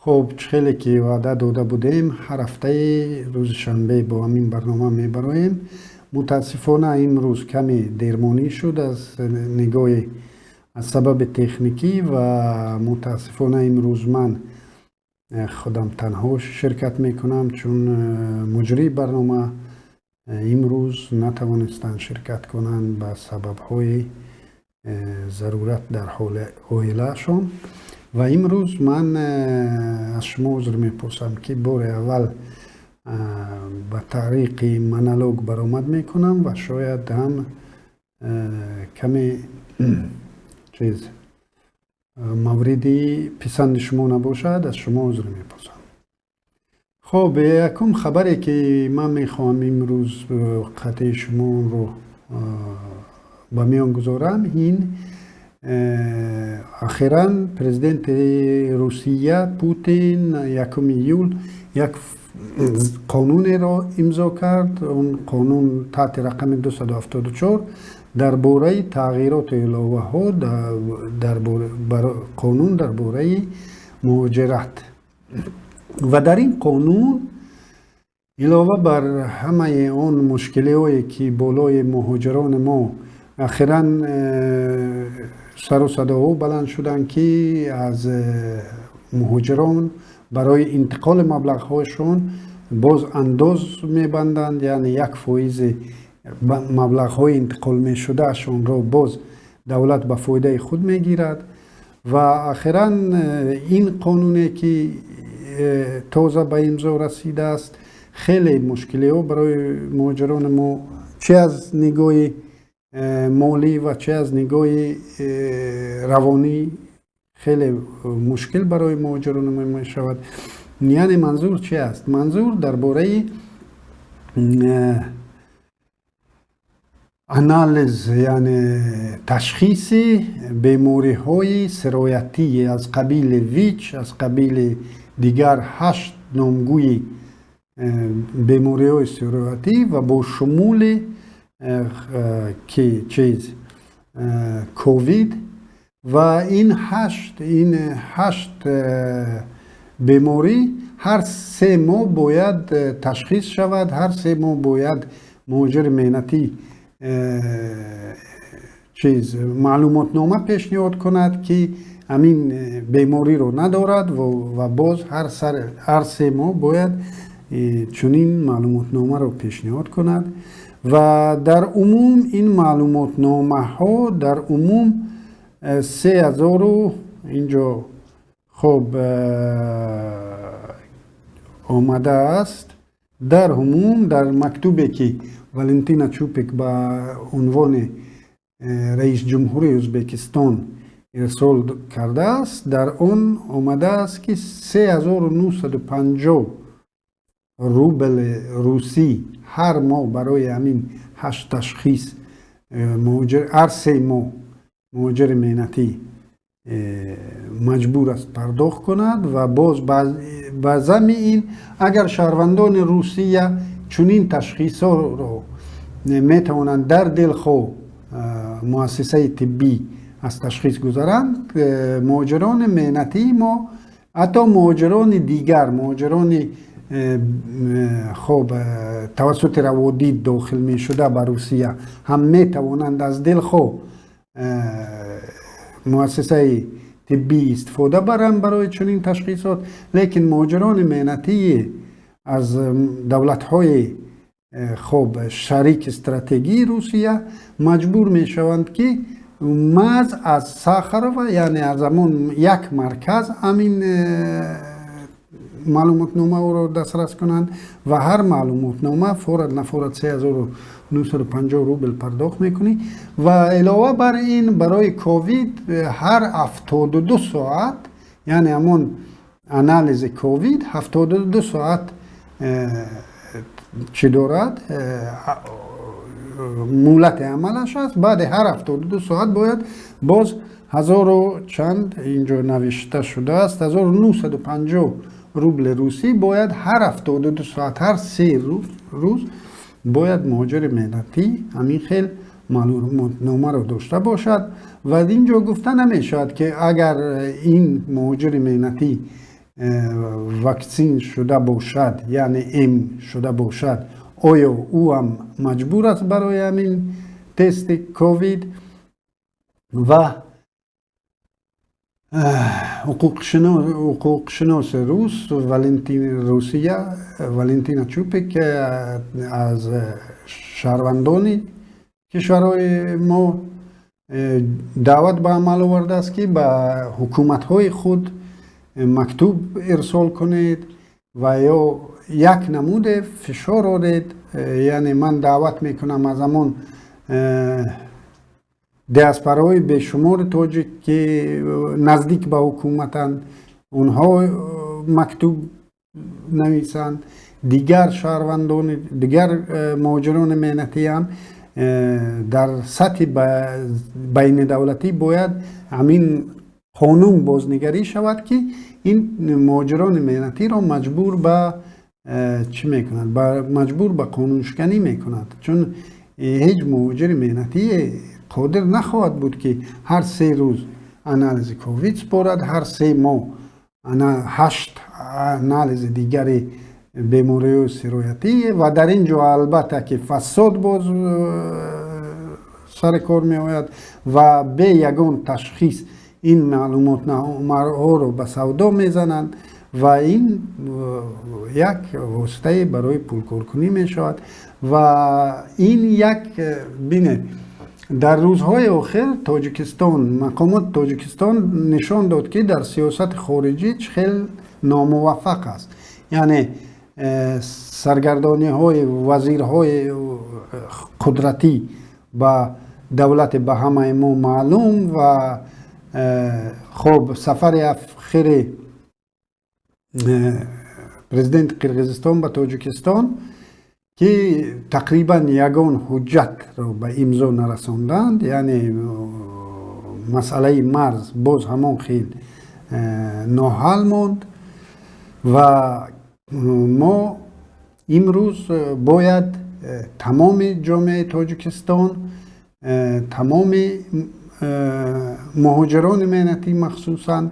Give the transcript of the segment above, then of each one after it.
Хуб, чӣ хеле ки ваъда дода будем, ҳар ҳафтаи рӯзи шанбе бо ҳамин барнома мебароем. Мутаассифона, имрӯз каме дермонӣ шуд аз нигоҳи аз сабаби техникӣ ва мутаассифона имрӯз ман худам танҳо ширкат мекунам, чун муҷрии барнома имрӯз натавонистанд ширкат кунанд ба сабабҳои зарурат дар ҳоли оилаашон. Ва имрӯз ман аз шумо узр мепурсам, ки бори аввал ба тариқи монолог баромад мекунам ва шояд ҳам каме чиз мавриди писанди шумо набошад, аз шумо узр мепурсам. Хуб, якум хабаре, ки ман мехоҳам имрӯз қатъи шуморо ба миён гузорам, ин ахиран президенти Русия Путин 1 июл як қонунеро имзо кард. Он қонун таҳти рақами 274 дар бораи тағйироту иловаҳо дар қонун дар бораи муҳоҷират. Ва дар ин қонун илова бар ҳамаи он мушкилиҳое, ки болои муҳоҷирони мо ахиран сару садоҳо баланд шуданд, ки аз муҳоҷирон барои интиқоли маблағҳояшон боз андоз мебанданд, яъне 1 фоизи маблағҳои интиқол мешудаашонро боз давлат ба фоидаи худ мегирад. Ва ахиран ин қонуне, ки тоза ба имзо расидааст, хеле мушкилиҳо барои муҳоҷирони мо чи аз нигоҳи молӣ ва чи аз нигоҳи равонӣ хеле мушкил барои муҳоҷирон мешавад. Яъне манзур чи аст? Манзур дар бораи анализ, яъне ташхиси бемориҳои сироятӣ аз қабили ВИЧ, аз қабили дигар ҳашт номгӯи бемориҳои сироятӣ ва бо шумули ки чиз ковид. Ва ин ҳашт беморӣ ҳар 3 моҳ бояд ташхис шавад, ҳар 3 моҳ бояд муҳоҷири меҳнатӣ чиз маълумотнома пешниҳод кунад, ки ҳамин бемориро надорад. Ва боз ҳар 3 моҳ бояд чунин маълумотномаро пешниҳод кунад. Ва дар умум ин маълумотномаҳо дар умум 3000-у инҷо хуб омадааст. Дар умум дар мактубе, ки Валентина Чупик ба унвони раисҷумҳури Ӯзбекистон ирсол кардааст, дар он омадааст, ки 3950 рубли русӣ ҳар моҳ барои ҳамин ҳашт ташхис ҳар 3 моҳ муҳоҷири меҳнатӣ маҷбур аст пардохт кунад. Ва боз ба замми ин, агар шаҳрвандони Русия чунин ташхисҳоро метавонанд дар дилхоҳ муассисаи тиббӣ аз ташхис гузаранд, муҳоҷирони меҳнатии мо, ҳатто муҳоҷирони дигар, муҳоҷирони хоб тавассути раводид дохил мешуда ба Русия ҳам метавонанд аз дилхоҳ муассисаи тиббӣ истифода баранд барои чунин ташхисот. Лекин муҳоҷирони меҳнатии аз давлатҳои хоб шарики стратегии Русия маҷбур мешаванд, ки маҳз аз Сахарова, яъне аз ҳамон як марказ ҳамин маълумотномаро дастрас кунанд. Ва ҳар маълумотнома форад нафорад 3950 рубл пардохт мекунӣ. Ва илова бар ин, барои ковид ҳар 72 соат, яъне ҳамон анализи ковид 72 соат чӣ дорад, муҳлати амалаш аст. Баъди ҳар 72 соат бояд боз ҳазору чанд, инҷо навишта шудааст, 1950 рубли русӣ бояд ҳар 72 соат, ҳар 3 рӯз бояд муҳоҷири меҳнатӣ ҳамин хел маълумотномаро дошта бошад. Ва инҷо гуфта намешавад, ки агар ин муҳоҷири меҳнатӣ ваксин шуда бошад, яъне эм шуда бошад, оё ӯ ҳам маҷбур аст барои ҳамин тести ковид? Ва ҳуқуқшиноси рус Русия Валентина Чупик, ки аз шаҳрвандони кишварҳои мо даъват ба амал овардааст, ки ба ҳукуматҳои худ мактуб ирсол кунед ва ё як намуде фишор оред. Яъне ман даъват мекунам аз ҳамон диаспораҳои бешумори тоҷик, ки наздик ба ҳукуматанд, онҳо мактуб нависанд. Дигар шаҳрвандони, дигар муҳоҷирони меҳнатӣ ҳам дар сатҳи байнидавлатӣ бояд ҳамин қонун бознигарӣ шавад, ки ин муҳоҷирони меҳнатиро маҷбур ба чӣ мекунад? Маҷбур ба қонуншиканӣ мекунад, чун ҳеҷ муҳоҷири меҳнатӣ қодир нахоҳад буд, ки ҳар 3 рӯз анализи ковид супорад, ҳар 3 моҳ 8 анализи дигари бемориҳои сироятӣ. Ва дар ин ҷо албатта ки фасод боз сари кор меояд ва бе ягон ташхис ин маълумотҳоро ба савдо мезананд ва ин як воситае барои пулкоркунӣ мешавад. Ва ин як, бинед, дар рӯзҳои охир Тоҷикистон, мақомоти Тоҷикистон нишон дод, ки дар сиёсати хориҷӣ чӣ хел номуваффақ аст. Яъне саргардониҳои вазирҳои қудратӣ ба давлати ба ҳамаи мо маълум ва хоб сафари охири президенти Қирғизистон ба Тоҷикистон, ки тақрибан ягон ҳуҷҷатро ба имзо нарасонданд, яъне масъалаи марз боз ҳамон хел ноҳал монд. Ва мо имрӯз бояд тамоми ҷомеаи Тоҷикистон, тамоми муҳоҷирони меҳнатӣ махсусан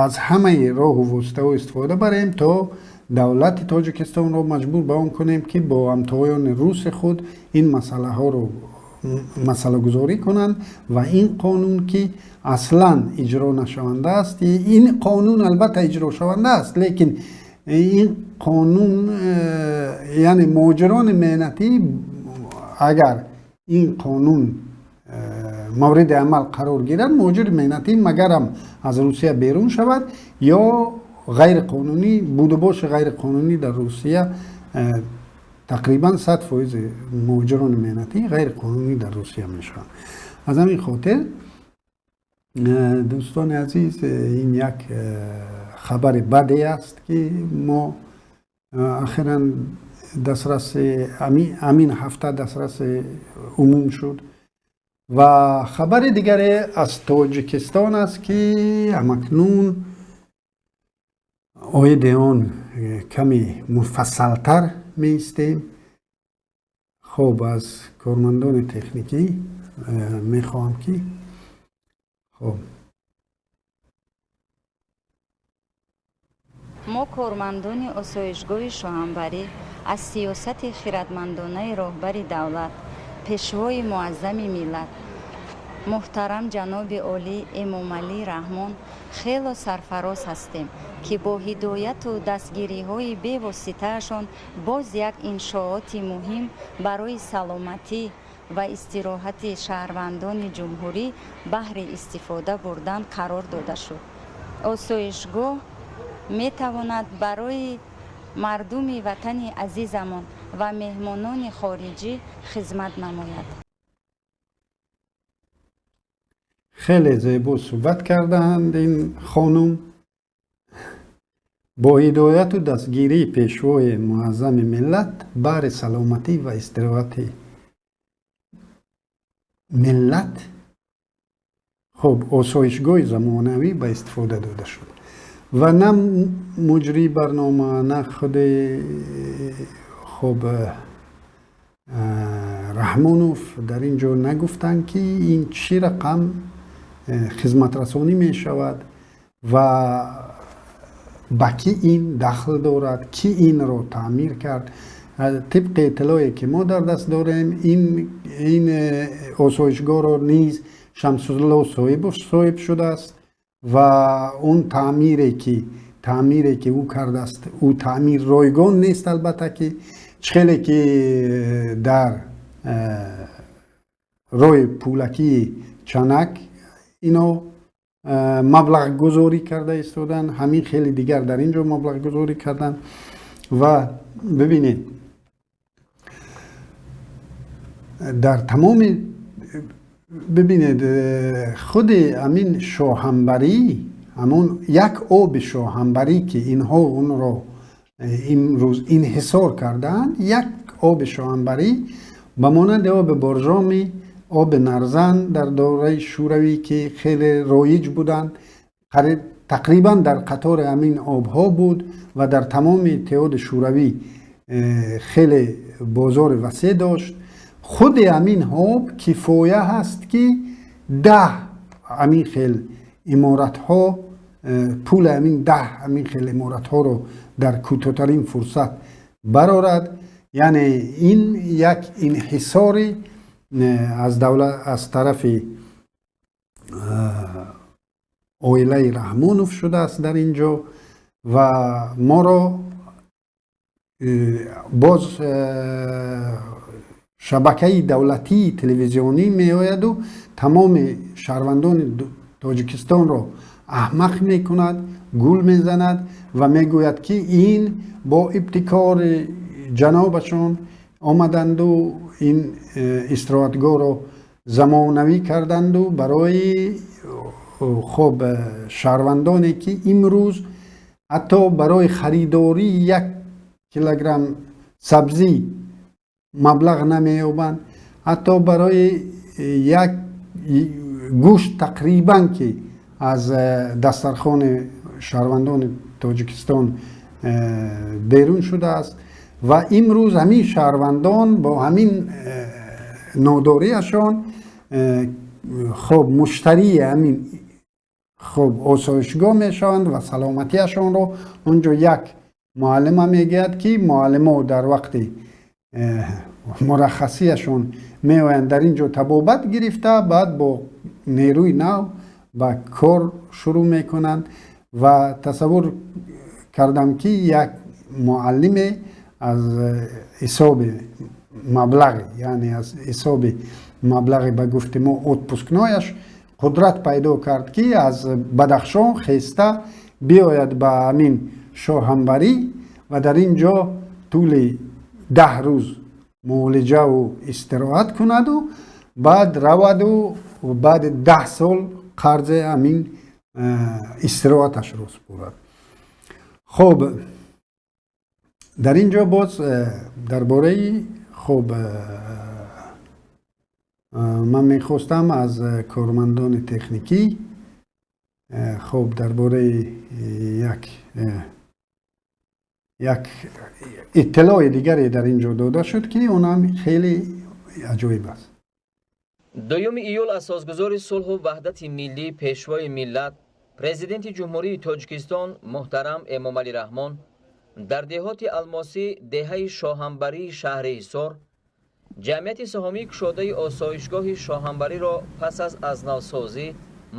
аз ҳамаи роҳу воситаҳо истифода барем, то давлати Тоҷикистонро маҷбур ба он кунем, ки бо ҳамтоёни руси худ ин масъалаҳоро масъалагузорӣ кунанд. Ва ин қонун, ки аслан иҷро нашаванда аст, ин қонун албатта иҷрошаванда аст, лекин ин қонун, яъне муҳоҷирони меҳнатӣ, агар ин қонун мавриди амал қарор гирад, муҳоҷири меҳнатӣ магарам аз Русия берун шавад ё ғайриқонунӣ будубоши ғайриқонунӣ дар Русия, тақрибан 100% муҳоҷирони меҳнатӣ ғайриқонунӣ дар Русия мешаванд. Аз ҳамин хотир, дӯстони азиз, ин як хабари баде аст, ки мо охиран дастраси ҳамин ҳафта дастраси умум шуд. Ва хабари дигаре аз Тоҷикистон аст, ки ҳамакнун оиди он каме муфассалтар меистем. Хоб, аз кормандони техникӣ мехоҳам, ки хоб. Мо, кормандони осоишгоҳи Шоҳанбарӣ, аз сиёсати хиратмандонаи роҳбари давлат, пешвои муаззами миллат, муҳтарам ҷаноби олӣ Эмомалӣ Раҳмон хело сарфароз ҳастем, ки бо ҳидояту дастгириҳои бевоситаашон боз як иншооти муҳим барои саломатӣ ва истироҳати шаҳрвандони ҷумҳурӣ баҳри истифода бурдан қарор дода шуд. Осоишгоҳ метавонад барои мардуми ватани азизамон ва меҳмонони хориҷӣ хизмат намояд. Хеле зебо суҳбат кардаанд ин хонум. Бо ҳидояту дастгирии пешвои муаззами миллат баҳри саломатӣ ва истироҳати миллат, хуб, осоишгоҳи замонавӣ ба истифода дода шуд. Ва на муҷрии барнома, на худи хуб Раҳмонов дар ин ҷо нагуфтанд, ки ин чӣ рақам хизматрасонӣ мешавад. Ва ба кӣ ин дахл дорад, кӣ инро таъмир кард? Тибқи иттилое ки мо дар даст дорем, ин осоишгоҳро низ Шамсулло Соҳибов соҳиб шудааст ва он таъмире ки ӯ кардааст, ӯ таъмир ройгон нест. Албатта ки чӣ хеле ки дар роҳи пулакии Чанак ино маблағгузорӣ карда истоданд, ҳамин хеле дигар дар ин ҷо маблағгузорӣ карданд. Ва бибинед, дар тамоми, бибинед, худи ҳамин Шоҳамбарӣ, ҳамон як оби Шоҳамбарӣ, ки инҳо онро имрӯз инҳисор кардаанд, як оби Шоҳамбарӣ ба монанди оби Боржоми, оби Нарзан дар давраи Шӯравӣ, ки хеле роиҷ буданд, тақрибан дар қатори ҳамин обҳо буд ва дар тамоми Иттиҳоди Шӯравӣ хеле бозори васеъ дошт. Худи ҳамин об кифоя ҳаст, ки 10 ҳамин хел иморатҳо, пули ҳамин 10 ҳамин хел иморатҳоро дар кӯтоҳтарин фурсат барорад. Яъне ин як инҳисори аз давлат, аз тарафи оилаи Раҳмонов шудааст дар ин ҷо. Ва моро боз шабакаи давлатии телевизионӣ меояду тамоми шаҳрвандони Тоҷикистонро аҳмақ мекунад, гул мезанад ва мегӯяд, ки ин бо ибтикори ҷанобашон омаданду ин истироҳатгоҳро замонавӣ карданду барои хоб шаҳрвандоне, ки имрӯз ҳатто барои харидории 1 килограмм сабзӣ маблағ намеёбанд, ҳатто барои як гӯшт тақрибан ки аз дастархони шаҳрвандони Тоҷикистон берун шудааст. Ва имрӯз ҳамин шаҳрвандон бо ҳамин нодориашон хоб муштарии ҳамин хоб осоишгоҳ мешаванд ва саломатиашонро онҷо як муаллима мегӯяд, ки муаллимо дар вақти мураххасиашон меоянд, дар ин ҷо табобат гирифта, баъд бо нерӯи нав ба кор шурӯъ мекунанд. Ва тасаввур кардам, ки як муаллиме аз ҳисоби маблағи, яъне аз ҳисоби маблағи, ба гуфти мо, отпускной аш қудрат пайдо кард, ки аз Бадахшон хеста биёяд ба ҳамин Шоҳамбарӣ ва дар ин ҷо тӯли 10 рӯз муолиҷаву истироҳат кунаду баъд раваду баъди 10 сол қарзи ҳамин истироҳаташро супорад. Хоб, дар ин ҷо боз дар бораи хоб ман мехостам аз кормандони техникӣ хоб дар бораи як иттилои дигаре дар ин ҷо дода шуд, ки онам хеле аҷоиб аст. 2 июл асосгузори сулҳу ваҳдати миллӣ, Пешвои миллат, Президенти Ҷумҳурии Тоҷикистон муҳтарам Эмомалӣ Раҳмон дар деҳоти Алмосӣ, деҳаи Шоҳамбарии шаҳри Ҳисор ҷамъияти саҳомии кушодаи осоишгоҳи Шоҳамбариро пас аз азнавсозӣ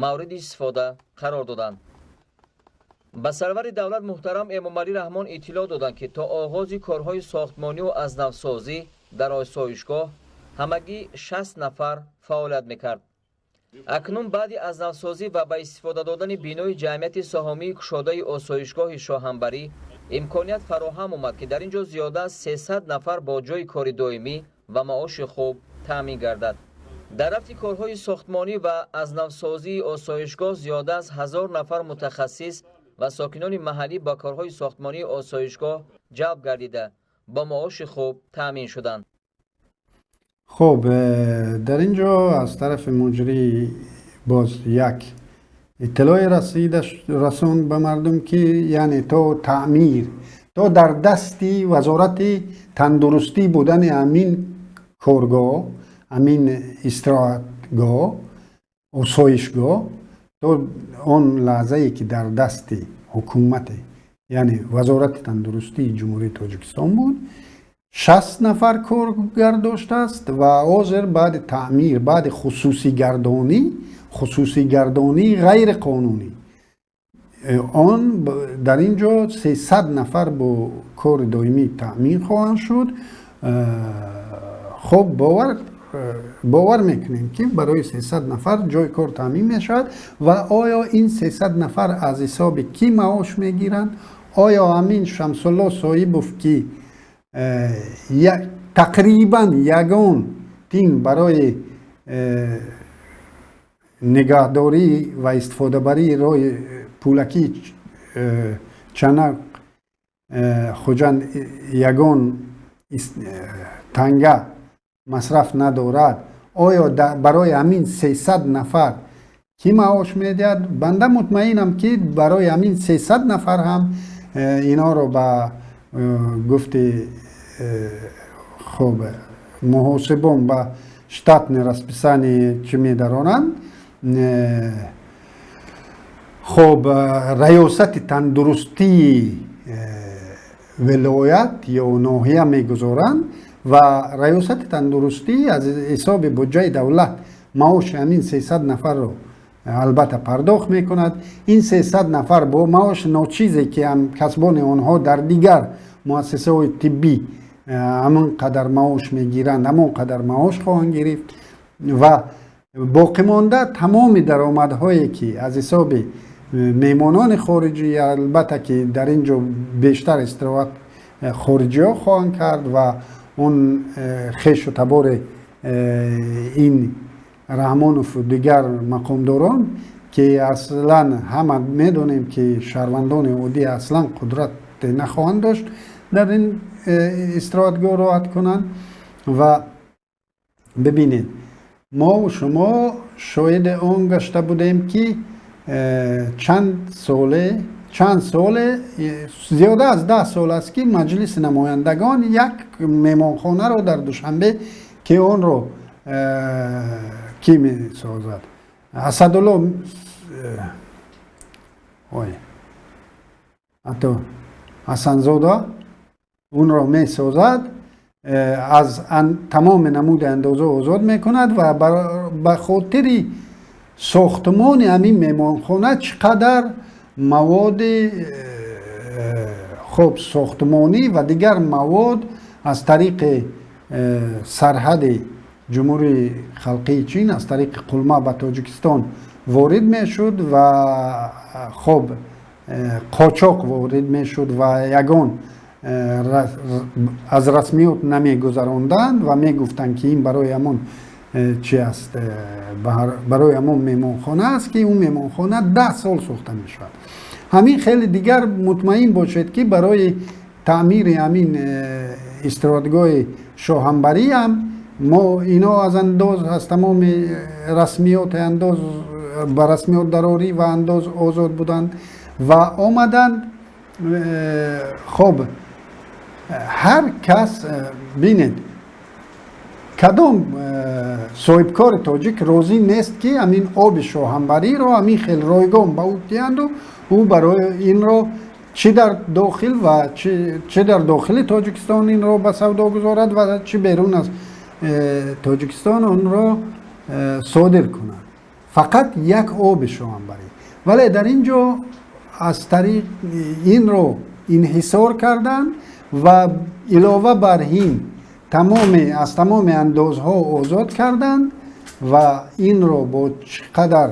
мавриди истифода қарор доданд. Ба сарвари давлат муҳтарам Эмомалӣ Раҳмон иттилоъ доданд, ки то оғози корҳои сохтмониву азнавсозӣ дар осоишгоҳ ҳамагӣ 60 нафар фаъолият мекард. Акнун баъди азнавсозӣ ва ба истифода додани бинои ҷамъияти саҳомии кушодаи осоишгоҳи Шоҳамбарӣ имконият фароҳам омад, ки дар ин ҷо зиёда аз 300 нафар бо ҷойи кори доимӣ ва маоши хуб таъмин гардад. Дар рафти корҳои сохтмонӣ ва азнавсозии осоишгоҳ зиёда аз 1000 нафар мутахассис ва сокинони маҳаллӣ ба корҳои сохтмонии осоишгоҳ ҷалб гардида, бо маоши хуб таъмин шуданд. Хуб, дар ин ҷо аз тарафи муҷрӣ боз як иттилои расида расонд ба мардум, ки яъне то таъмир, то дар дасти Вазорати тандурустӣ будани ҳамин коргоҳ, ҳамин истироҳатгоҳ, осоишгоҳ. То он лаҳзае ки дар дасти ҳукумате, яъне Вазорати тандурустии Ҷумҳурии Тоҷикистон буд, 60 нафар коргар доштааст ва ҳозир баъди таъмир, баъди хусусигардонии ғайриқонунӣ он дар ин ҷо 300 нафар бо кори доимӣ таъмин хоҳанд шуд. Хоб, бовар мекунем, ки барои 300 нафар ҷои кор таъмин мешавад. Ва оё ин 300 нафар аз ҳисоби кӣ маош мегиранд? Оё ҳамин Шамсулло Соҳибов, ки тақрибан ягон тин барои нигаҳдорӣ ва истифодабарии роҳи пулакии Чанақ Хуҷанд ягон танга масраф надорад, оё барои ҳамин 300 нафар кӣ маош медиҳад? Банда мутмаинам, ки барои ҳамин 300 нафар ҳам инҳоро ба гуфти хуб муҳосибон ба штатное расписание чӣ медаронанд. Хоб, Раёсати тандурустии вилоят ё ноҳия мегузоранд ва Раёсати тандурустӣ аз ҳисоби буҷаи давлат маоши ҳамин 300 нафарро албатта пардохт мекунад. Ин 300 нафар бо маоши ночизе, ки ҳамкасбони онҳо дар дигар муассисаҳои тиббӣ ҳамон қадар маош мегиранд, ҳамон қадар маош хоҳанд гирифт ва боқимонда тамоми даромадҳое, ки аз ҳисоби меҳмонони хориҷӣ, албатта ки дар ин ҷо бештар истироҳат хориҷиҳо хоҳанд кард ва он хешу табори ин Раҳмонову дигар мақомдорон, ки аслан ҳама медонем, ки шаҳрвандони оддӣ аслан қудрат нахоҳанд дошт дар ин истироҳатгоҳ роҳат кунанд. Ва бибинед, мо шумо шоҳиди он гашта будем, ки чанд соле, зиёда аз 10 сол аст, ки Маҷлиси намояндагон як меҳмонхонаро дар Душанбе, ки онро кӣ месозад, Асадулло ой ҳатто Ҳасанзода онро месозад, аз тамоми намуди андоза озод мекунад ва ба хотири сохтмони ҳамин меҳмонхона чӣ қадар маводи хуб сохтмонӣ ва дигар мавод аз тариқи сарҳади Ҷумҳурии Халқии Чин, аз тариқи Қулма ба Тоҷикистон ворид мешуд ва хоб қочоқ ворид мешуд ва ягон аз расмиёт намегузаронданд ва мегуфтанд, ки ин барои ҳамон чи аст, барои ҳамон меҳмонхона аст, ки он меҳмонхона 10 сол сохта мешавад. Ҳамин хеле дигар мутмаин бошед, ки барои таъмири ҳамин истироҳатгоҳи Шоҳамбарӣ ҳам мо ино аз андоз, аз тамоми расмиёти андоз, ба расмиёт дарорӣ ва андоз озод буданд ва омаданд. Хоб, ҳар кас бинед, кадом соҳибкори тоҷик розӣ нест, ки ҳамин оби Шоҳамбариро ҳамин хел ройгон ба ӯ диҳанду ӯ барои инро чӣ дар дохил ва чӣ дар дохили Тоҷикистон инро ба савдо гузорад ва чӣ берун аз Тоҷикистон онро содир кунад, фақат як оби Шоҳамбарӣ. Вале дар ин ҷо аз тариқ инро инҳисор карданд ва илова бар ин аз тамоми андозҳо озод карданд ва инро бо чӣ қадар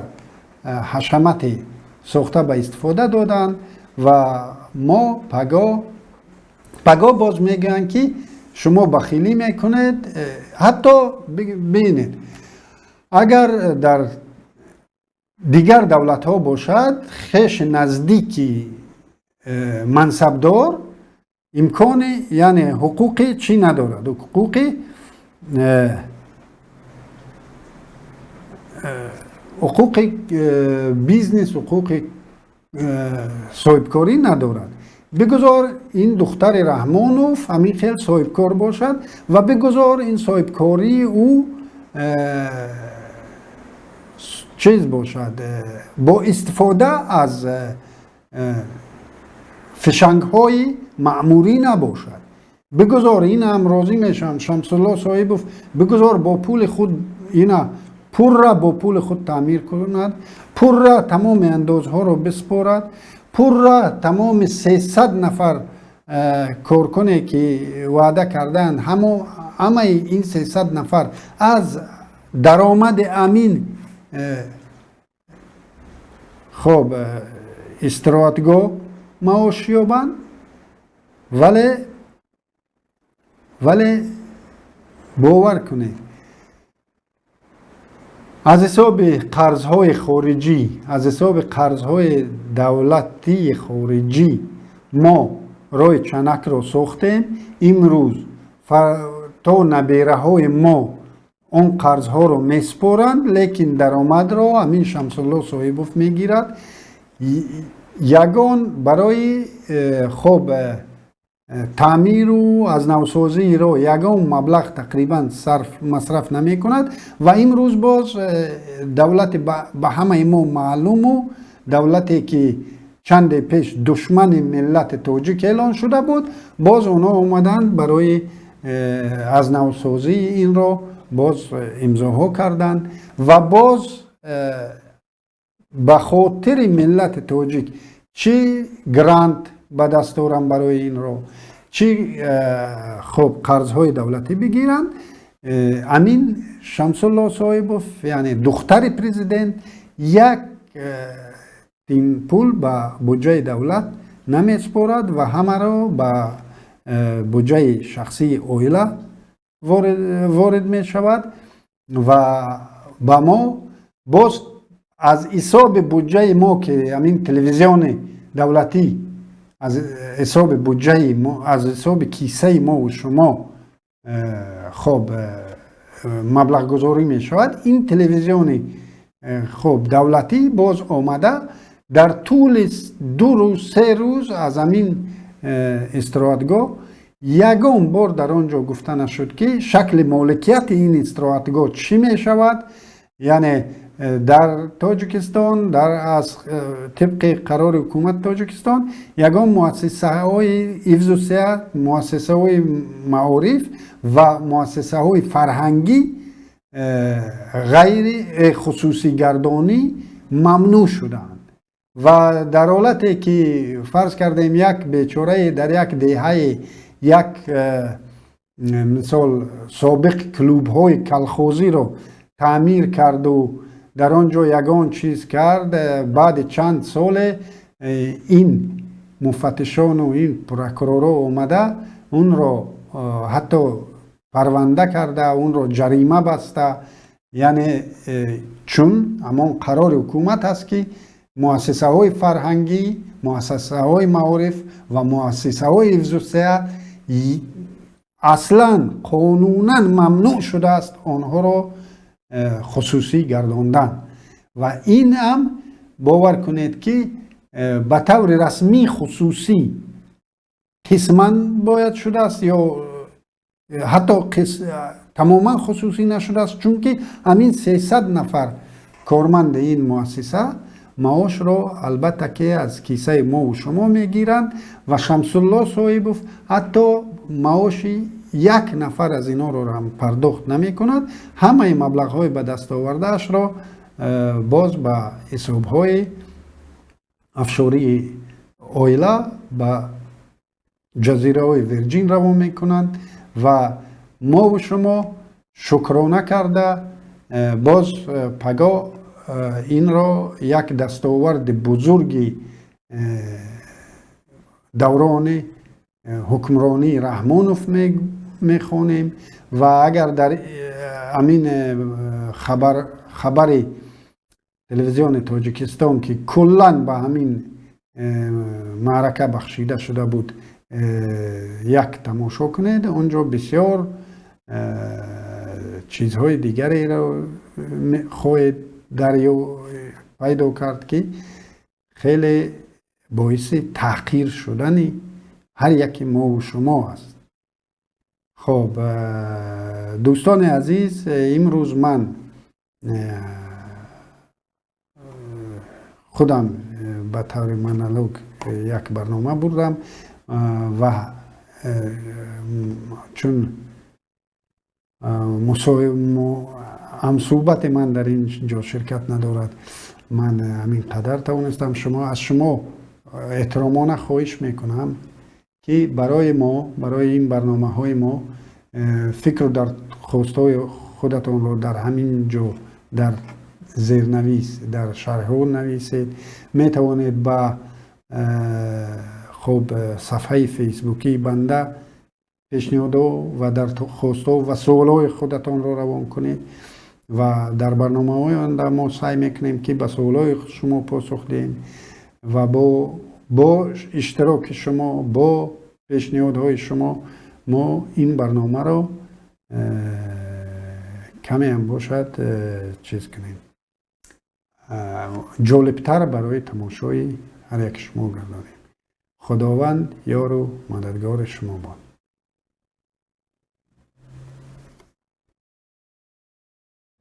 ҳашамате сохта ба истифода доданд. Ва мо пагоҳ боз мегӯянд, ки шумо бахилӣ мекунед. Ҳатто бинед, агар дар дигар давлатҳо бошад, хеши наздики мансабдор имкони, яъне ҳуқуқи чӣ надорад, ҳуқуқи бизнес, ҳуқуқи соҳибкорӣ надорад. Бигузор ин духтари Раҳмонов ҳамин хел соҳибкор бошад ва бигузор ин соҳибкории ӯ. Чиз бошад, бо истифода аз фишангҳои маъмурӣ набошад. Бигузор, ин ҳам розӣ мешавам, Шамсулло Соҳибов бигузор бо пули худ ина пурра бо пули худ таъмир кунад, пурра тамоми андозҳоро биспорад, пурра тамоми 300 нафар коркуне ки ваъда кардаанд, ҳамаи ин 300 нафар аз даромади амин хоб истироҳатгоҳ маош ёбанд. Вале бовар кунед, аз ҳисоби қарзҳои хориҷӣ, аз ҳисоби қарзҳои давлатии хориҷӣ мо роҳи Чанакро сохтем. Имрӯз то набераҳои мо он қарзҳоро месупоранд, лекин даромадро ҳамин Шамсулло Соҳибов мегирад. Ягон барои хоб таъмиру аз навсозии роҳ ягон маблағ тақрибан сарф масраф намекунад. Ва имрӯз боз давлати ба ҳамаи мо маълуму давлате ки чанде пеш душмани миллати тоҷик эълон шуда буд, боз онҳо омаданд, барои аз навсозии инро боз имзоҳо карданд ва боз ба хотири миллати тоҷик чӣ грант ба даст доранд барои инро, чӣ хоб қарзҳои давлатӣ бигиранд. Амин Шамсулло Соҳибов, яъне духтари президент, як тин пул ба буҷаи давлат намеспорад ва ҳамаро ба буҷаи шахсии оила ворид мешавад. Ва ба мо боз аз ҳисоби буҷаи мо, ки ҳамин телевизиони давлатӣ аз ҳисоби буҷаи мо, аз ҳисоби кисаи мову шумо хоб маблағгузорӣ мешавад, ин телевизиони хоб давлатӣ боз омада дар тӯли 2 рӯз, 3 рӯз аз ҳамин истироҳатгоҳ ягон бор дар он ҷо гуфта нашуд, ки шакли моликияти ин истироҳатгоҳ чӣ мешавад. Яъне дар Тоҷикистон дар аз тибқи қарори ҳукумати Тоҷикистон ягон муассисаҳои ҳифзу сиҳат, муассисаҳои маориф ва муассисаҳои фарҳангӣ ғайри хусусигардонӣ мамнӯъ шудаанд. Ва дар ҳолате ки фарз кардем, як бечорае дар як деҳаи як мисол собиқ клубҳои калхозиро таъмир карду дар он ҷо ягон чиз кард, баъди чанд соле ин муфаттишону ин прокурорҳо омада онро ҳатто парванда карда, онро ҷарима баста. Яъне чун ҳамон қарори ҳукумат аст, ки муассисаҳои фарҳангӣ, муассисаҳои маориф ва муассисаҳои ҳифзу сиҳат аслан қонунан мамнӯъ шудааст онҳоро хусусӣ гардондан. Ва ин ҳам бовар кунед, ки ба таври расмӣ хусусӣ қисман бояд шудааст ё ҳатто тамоман хусусӣ нашудааст, чунки ҳамин 300 нафар корманди ин муассиса маошро албатта ки аз кисаи мову шумо мегиранд. Ва Шамсулло Соҳибов ҳатто маоши як нафар аз инҳоро ҳам пардохт намекунад. Ҳамаи маблағҳои ба даст овардаашро боз ба ҳисобҳои афшории оила ба ҷазираҳои Вирҷин равон мекунанд. Ва мову шумо шукрона карда боз пагоҳ инро як дастоварди бузурги даврони ҳукмронии Раҳмонов мехонем. Ва агар дар ҳамин хабари телевизиони Тоҷикистон, ки куллан ба ҳамин маърака бахшида шуда буд, як тамошо кунед, он ҷо бисёр чизҳои дигареро хоҳед пайдо кард, ки хеле боиси таҳқир шудани ҳар яки мову шумо аст. Хоб, дӯстони азиз, имрӯз ман Худам ба таври монолог як барнома бурдам ва чун ҳамсӯҳбати ман дар ин ҷо ширкат надорад, ман ҳамин қадар тавонистам. Шумо аз шумо эҳтиромона хоҳиш мекунам, ки барои мо, барои ин барномаҳои мо фикру дархостҳои худатонро дар ҳамин ҷо дар зернавис, дар шарҳҳо нависед. Метавонед ба хуб сафҳаи фейсбукии банда пешниҳодҳо ва дархостҳо ва суолҳои худатонро равон кунед ва дар барномаҳои оянда мо саъй мекунем, ки ба суолҳои шумо посух диҳем ва бо иштироки шумо, бо пешниҳодҳои шумо мо ин барномаро каме ҳам бошад чиз кунем, ҷолибтар барои тамошои ҳар яки шумо гардонем. Худованд ёру мададгори шумо бод.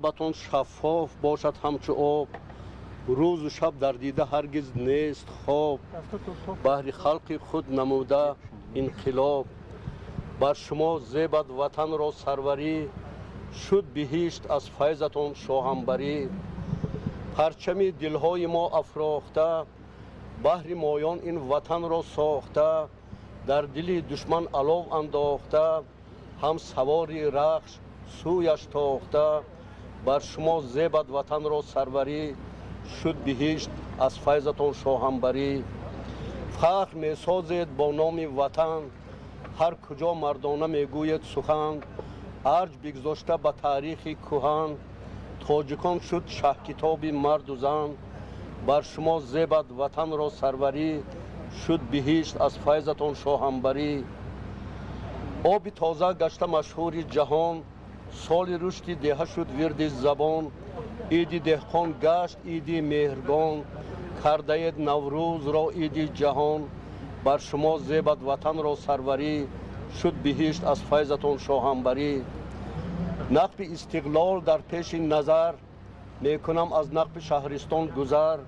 Батон шаффоф бошад ҳамчу об, рӯзу шаб дар дида ҳаргиз нест хоб. Баҳри халқи худ намуда инқилоб. Бар шумо зебад ватанро сарварӣ, шуд биҳишт аз файзатон шоҳанбарӣ. Парчами дилҳои мо афрохта, баҳри моён ин ватанро сохта, дар дили душман алов андохта, ҳам савори рахш сӯяш тохта. Бар шумо зебад ватанро сарварӣ, шуд биҳишт аз файзатон шоҳанбарӣ. Фахр месозед бо номи ватан, ҳар куҷо мардона мегӯед сухан. Арҷ бигзошта ба таърихи кӯҳан, тоҷикон шуд шаҳкитоби марду зан. Бар шумо зебад ватанро сарварӣ, шуд биҳишт аз файзатон шоҳанбарӣ. Оби тоза гашта машҳури ҷаҳон, соли рушди деҳа шуд вирди забон. Иди деҳқон гашт иди меҳргон, кардаед Наврӯзро иди ҷаҳон. Бар шумо зебад ватанро сарварӣ, шуд биҳишт аз файзатон шоҳанбарӣ. Нақби истиқлол дар пеши назар, мекунам аз нақби шаҳристон гузар.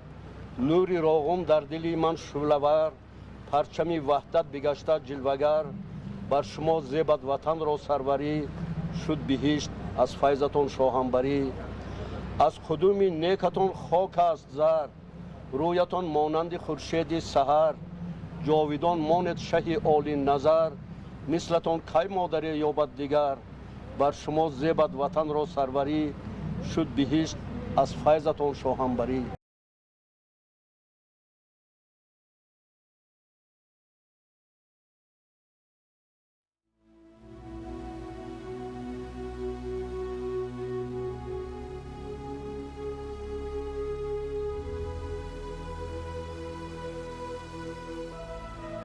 Нури Роғун дар дили ман шӯълавар, парчами ваҳдат бигашта ҷилвагар. Бар шумо зебад ватанро сарварӣ, шуд биҳишт аз файзатон шоҳанбарӣ. Аз қудуми некатон хок аст зар, рӯятон монанди хуршеди саҳар. Ҷовидон монед шаҳи олиназар, мислатон кай модаре ёбад дигар. Бар шумо зебад ватанро сарварӣ, шуд биҳишт аз файзатон шоҳанбарӣ.